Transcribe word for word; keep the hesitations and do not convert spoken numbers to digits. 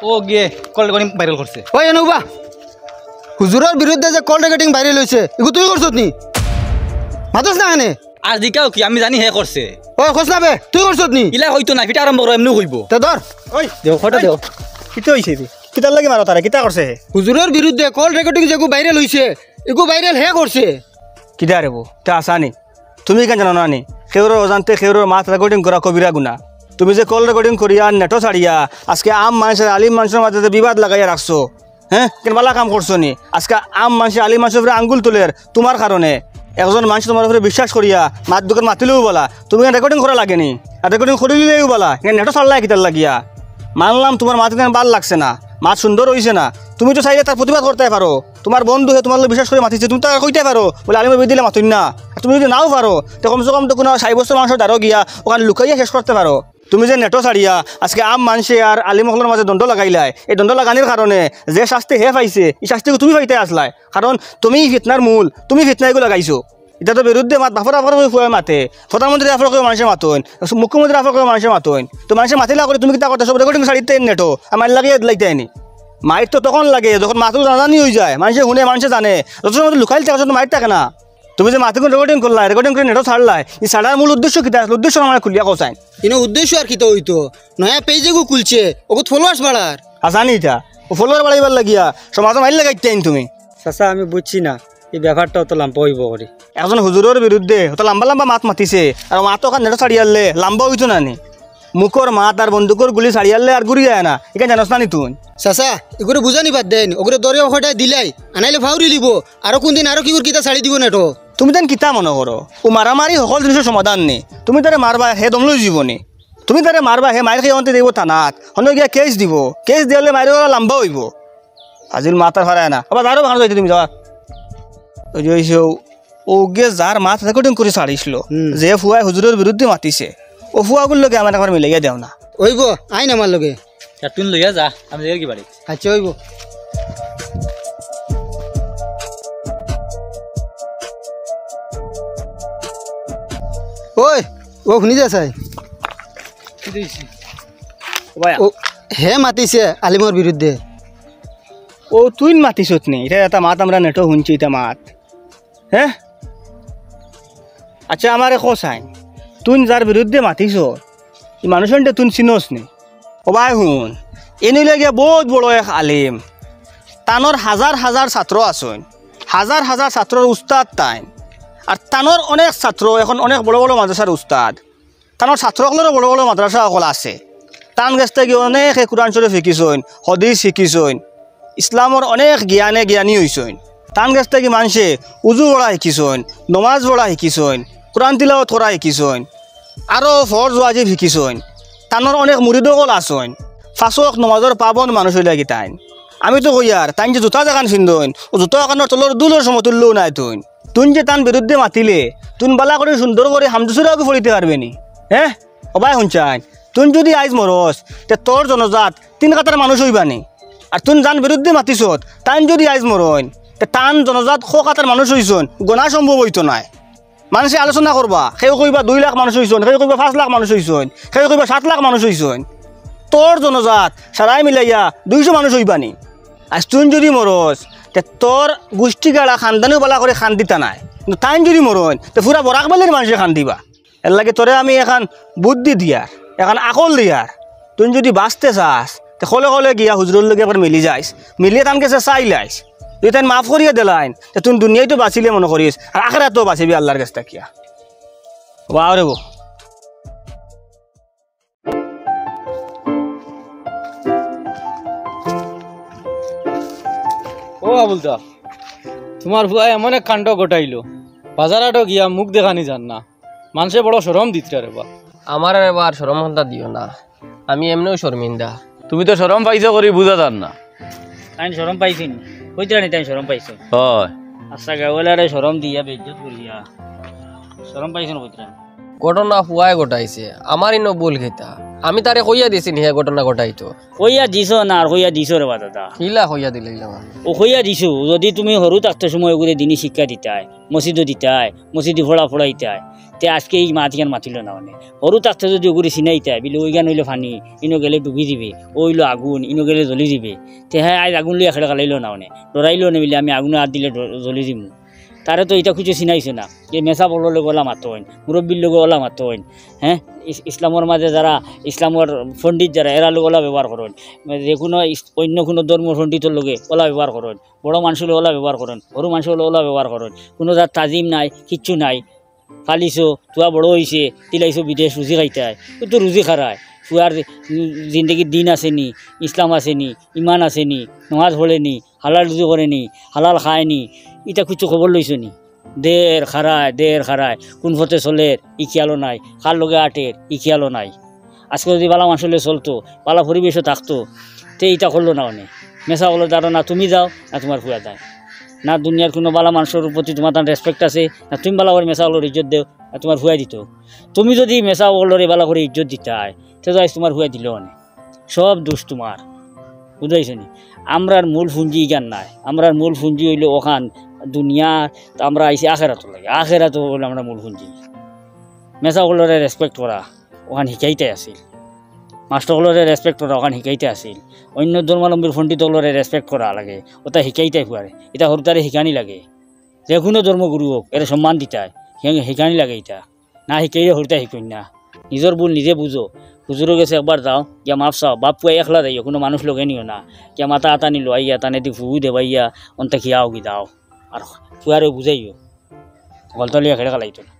ও গিয়ে call recording viral করছে। ওই এনু বা, হুজুরর বিরুদ্ধে যে কল রেকর্ডিং ভাইরাল অইছে, ইগু তুই করছত নি? মাতস না কেনে? আর জিকাও কি, আমি জানি হে করছে। ওই কস না বে, তুই করছত নি? ইলা অইতো না, ফিটা আরম্ভ করো, এমনেউ কইবো। তে ধর। ওই, দেও, ফটো দেও। কিতা অইছে বে? কিতার লাগি মারো তারে? কিতা করছে হে? হুজুরর বিরুদ্ধে কল রেকর্ডিং যেগু ভাইরাল অইছে, ইগু ভাইরাল হে করছে। কিতা রে বো? তে আসানি। তুমি কেনে জানো না নি? কেউরর অজান্তে কেউরর মাত রেকর্ডিং করা কবিরা গুনা। তুমি যে কল রেকর্ডিং করিয়া নেটো ছাড়িয়া আজকে আম মানষর, আলিম মানষর মাঝে যে বিবাদ লাগাইয়া রাখছো, হ্যাঁ, কেন বালা কাম করছো নি? আজকে আম মানষে আলিম মানষর উপরে আঙ্গুল তুলের তুমার কারণে। একজন মানষে তুমার উপরে বিশ্বাস করিয়া মাত দুকান মাতিলেও বালা, তুমি কেন রেকর্ডিং করা লাগে নি? আর রেকর্ডিং করিলিলেও বালা, কেন নেটো ছাড়লায় কিতার লাগিয়া? মানলাম তুমার মাত কেন বালা লাগছে না, মাত সুন্দর অইছে না, তুমি তো চাইলে তার প্রতিবাদ করতায় পারো। তুমার বন্ধু হে তুমার লগে বিশ্বাস করি মাতিছে, তুমি তারে কইতায় পারো, বুলে আলিমর বিরুদ্ধে মাতইন না। আর তুমি যুদি নাও পারো, তে কমসে কম তো কুনু সাব্যস্ত মানষর দ্বারো গিয়া অখান লুকাইয়া শেষ করতায় পারো। তুমি যে নেটো ছাড়িয়া আজকে আম মানষে আর আলিম অকলর মাঝে দ্বন্দ্ব লাগাইলায়, এই দ্বন্দ্ব লাগানির কারণে যে শাস্তি হে পাইছে, ই শাস্তি তুমি পাইতায় আছলায়। কারণ তুমি ফিতনার মূল, তুমি ফিতনা ইগু লাগাইছো। ইতা তো বিরুদ্ধে মাত, বাপর বাপর কেউ ফুয়ায় মাতে, প্রধানমন্ত্রীর বাপর কেউ মানষে মাতইন, মুখ্যমন্ত্রীর বাপর কেউ মানষে মাতইন। তো মানষে মাতিলা করি তুমি কিতা করতায়? সব রেকর্ডিং ছাড়িতায় নেটো, আমার লাগিয়া দিলাইতায় নি। মাইর তো তখন লাগে যখন মাতল জানাজানি অইযায়, মানষে হুনে, মানষে জানে। যত সময় লুকাইল থাকে, তত মাইর থাকে না। তুমি যে মাতগুন রেকর্ডিং করলায়, রেকর্ডিং করি নেটো ছাড়লায়, ই ছাড়ার মূল উদ্দেশ্য কিতা আছলো? উদ্দেশ্য আমারে খুলিয়া কও চাইন। ইনো উদ্দেশ্য আর কিতা অইতো? নয়া পেজ এগু খুলছে, অগুত ফলোয়ার্স বাড়ার। আচ্ছা, নি ইতা? ও ফলোয়ার বাড়াইবার লাগিয়া সমাজো মাইর লাগাইতায় নি তুমি? চাচা, আমি বুঝছি না, ই ব্যাপারটা অত লাম্বা অইবো করি। একজন হুজুরর বিরুদ্ধে অত লাম্বা লাম্বা মাত মাতিছে, আর মাত অখান নেটো ছাড়িয়ারলে লাম্বা অইতো না নি? মুখর মাত আর বন্দুকর গুলি ছাড়িয়ারলে আর ঘুরি যায় না, ইখান জানোস না নি তুই? চাচা, ইগুরে বুঝানি বাদ দেইন, অগুরে ধরিয়া অখাটায় দিলাইন, আনাইলে ফাউরিলিবো, আরো কুনদিন আরো কিগুর কিতা ছাড়ি দিবো নেটো। তুমি তাইন কিতা মনো করো? অউ মারামারি হকল জিনিসর সমাধান নি। তুমি তারে মারবায়, হে দম লই যিবো নি। তুমি তারে মারবায়, হে মাইর খাইয়া অন্তে যাইবো থানাত, হনো গিয়া কেস দিবো, কেস দিয়ারলে মাইর অলা লাম্বা অইবো। আজিল মাত আর ফারায় না। আবার আরো বাগানো যাইতে তুমি যাওয়া। ওই যে, ওই যে, ও, ও গিয়ে যার মাত রেকর্ডিং করি ছাড়িছিল, হুম। যে ফুয়ায় হুজুরর বিরুদ্ধে মাতিছে, ও ফুয়াগুর লগে আমার একবার মিলাইয়া দেও না। অইবো, আইন আমার লগে। তা তুই লইয়া যা, আমি যাই কি বাড়ি। আচ্ছা, অইবো। ওই, ও হুনি যা চাই। কি দিছি? ও ভাই। ও, হে মাতিছে আলিমর বিরুদ্ধে। ও তুইন মাতিছত নি? ইটা এটা মাত আমরা নেটো হুনছি, ইটা মাত। হে? আচ্ছা, আমারে কও চাইন, তুইন যার বিরুদ্ধে মাতিছত, ই মানুষটা তুইন চিনোস নি? ও ভাই হুন, ইনি লাগিয়া বউত বড় এক আলিম, তানর হাজার হাজার ছাত্র আছইন, হাজার হাজার ছাত্রর উস্তাদ তাইন, আর তানর অনেক ছাত্র এখন অনেক বড় বড় মাদ্রাসার উস্তাদ। তানর ছাত্র অকলরও বড় বড় মাদ্রাসা অকল আছে। তান গেছ থাকি অনেকে কুরআন শরীফ হিকিছইন, হদিছ হিকিছইন, ইসলামর অনেক জ্ঞানে জ্ঞানী অইছইন। তান গেছ থাকি মানষে উজু পড়া হিকিছইন, নমাজ পড়া হিকিছইন, কুরআন তিলাওত করা হিকিছইন। আরো ফরজ ওয়াজিব হিকিছইন। তানর অনেক মুরিদ অকল আছইন। পাঁচ ওয়াক্ত নমাজর পাবন্দ মানুষ অইলা গি তাইন। আমি তো কইয়ার, তাইন যে জুতা যেখান ফিন্দইন, অউ জুতা অখানর তলর ধুলর সমতুল্যও নায় তুইন। তুইন যে তান বিরুদ্ধে মাতিলে, তুইন বালা করি সুন্দর করি হামদুসুরাও কি পড়িতে পারবে নি? হে? ও ভাই হুনছাইন, তুইন যুদি আইজ মরস, তে তোর জনজাত তিন কাতার মানুষ অইবা নি? আর তুইন যান বিরুদ্ধে মাতিছত, তাইন যুদি আইজ মরইন, তে তান জনজাত ক কাতার মানুষ অইছইন, গনা সম্ভব অইতো নায়। মানষে আলোচনা করবা, কেউ কইবা দুই লাখ মানুষ অইছইন, কেউ কইবা পাঁচ লাখ মানুষ অইছইন, কেউ কইবা সাত লাখ মানুষ অইছইন। তোর জনজাত সারাই মিলাইয়া দুইশো মানুষ অইবা নি? আইজ তুইন যুদি মরস, তে তোর গুষ্টি গাড়া খান্দানেও বালা করি খান্দিতা নায়। কিন্তু তাইন যুদি মরইন, তে পুরা বরাক ভ্যালির মানষে খান্দিবা। এরলাগি তোরে আমি এখান বুদ্ধি দিয়ার, এখান আকল দিয়ার। তুইন যুদি বাঁচতে চাস, তে কলে কলে গিয়া হুজুরর লগে একবার মিলি যাইস, মিলিয়া তান গেছে চাইলাইস। যুদি তাইন মাফ করিয়া দিলাইন, তে তুইন দুনিয়াত তো বাঁচিলে মনো করিস, আর আখেরাতো বাঁচিবি আল্লার গেছ থাকিয়া। বাহ রে বো। ও আবুলতা, তুমার ফুয়ায় এমন এক কাণ্ড ঘটাইলো, বাজার হাটো গিয়া মুখ দেখানি যার না, মানষে বড় শরম দিতরা রে বা। আমারে রে বা আর শরম হন্তা দিও না, আমি এমনেউ শরমিন্দা। তুমি তো শরম পাইছো করি বুঝা যার না। তাইন শরম পাইছইন? কইতরা নি তাইন শরম পাইছইন? অয়। আচ্ছা, গাঁওয়ালারে শরম দিয়া বেইজ্জত করিয়া শরম পাইছইন কইতরা নি? ঘটনা পুয়ায় ঘটাইছে, আমার ইনো ভুল কিতা? আমি তারে কইয়া দিছি নি হে ঘটনা ঘটাইতো? কইয়া দিছো না, আর কইয়া দিছো রে বা দাদা। কিলা কইয়া দিলাইলাম আমি? ও কইয়া দিছো, যদি তুমি হুরু থাকতে সময় ওগুরে দিনি শিক্ষা দিতায়, মসজিদো দিতায়, মসজিদি পড়া পড়াইতায়, তে আজকে ই মাত ইখান মাতিলো না অনে। হুরু থাকতে যদি ওগুরে চিনাইতায়, বিলে ওইখান অইলো পানি, ইনো গেলে ডুবি দিবে, ও অইলো আগুন, ইনো গেলে জ্বলি দিবে, তে হে আইজ আগুন লইয়া খেড়ে কালাইলো না অনে, ডরাইলো না বিলে আমি আগুনো আত দিলে ড-, জ্বলি দিমু। তারে তো ইতা কিছু চিনাইছো না, যে মেসাব অকলর লগে অলা মাতইন, মুরব্বির লগে অলা মাতইন, হ্যাঁ, ইস-, ইসলামর মাঝে যারা, ইসলামর পণ্ডিত যারা, এরার লগে অলা ব্যবহার করইন, যে কুনু ইস-, অইন্য কুনু ধর্মর পণ্ডিতর লগে অলা ব্যবহার করইন, বড় মানষর লগে অলা ব্যবহার করইন, হুরু মানষর লগে অলা ব্যবহার করইন, কুনু জাত তাজিম নাই, কিচ্ছু নাই। পালিছো, তুয়া বড় অইছে, তিলাইছো বিদেশ রুজি খাইতায়, ও তো রুজি খারায়। তুয়ার, উম, জিন্দেগির দিন আছে নি, ইসলাম আছে নি, ইমান আছে নি, নমাজ পড়ে নি, হালাল রুজি করে নি, হালাল খায় নি, ইতা কিছু খবর লইছো নি? দের খারায়, দের খারায়, কুন পথে চলের, ই খিয়ালও নাই, কার লগে আটের, ই খিয়ালও নাই। আজকে যদি বালা মানষর লগে চলতো, বালা পরিবেশো থাকতো, তে ইতা করলো না অনে। মেসাব অকলর দ্বারা না তুমি যাও, না তুমার ফুয়া যায়। না দুনিয়ার কুনু বালা মানষর প্রতি তুমার তান respect আছে, না তুমি বালা করি মেসাব অকলর ইজ্জত দেও, না তুমার ফুয়ায় দিতো। তুমি যদি মেসাব অকলরে বালা করি ইজ্জত দিতায়, তে তো আইজ তুমার ফুয়ায় দিলো অনে। সব দোষ তুমার, বুঝাইছো নি? আমরার মূল পুঞ্জি ইখান নায়, আমরার মূল পুঞ্জি অইলো অখান দুনিয়া, তো আমরা আইছি আখেরাতর লাগি, আখেরাত অইলো আমরার মূল পুঞ্জি। মেসাব অকলরে respect করা, অখান হিকাইতায় আছিল। মাস্টর অকলরে respect করা, অখান হিকাইতায় আছিল। অইন্য ধর্মাবলম্বীর পণ্ডিত অকলরে respect করা লাগে, ওটা হিকাইতায় ফুয়ারে। ইতা হুরুতারে হিকানি লাগে। যে কুনু ধর্মগুরু অউক, এরে সম্মান দিতায়, হি-, হিকানি লাগে ইতা। না হিকাইলে হুরুতায় হিকইন না। নিজর ভুল নিজে বুঝো। হুজুরর গেছে একবার যাও, গিয়া মাফ চাও। বাপ ফুয়া একলা যাইও, কুনু মানুষ লগে নিও না। গিয়া মাথা আতানি লওয়াইয়া, তানেদি ফু দেবাইয়া, অন্তে খিয়াও গি দাও। আর ফুয়ারেও বুঝাইও। গলতা লইয়া খেড়ে কালাইতো না।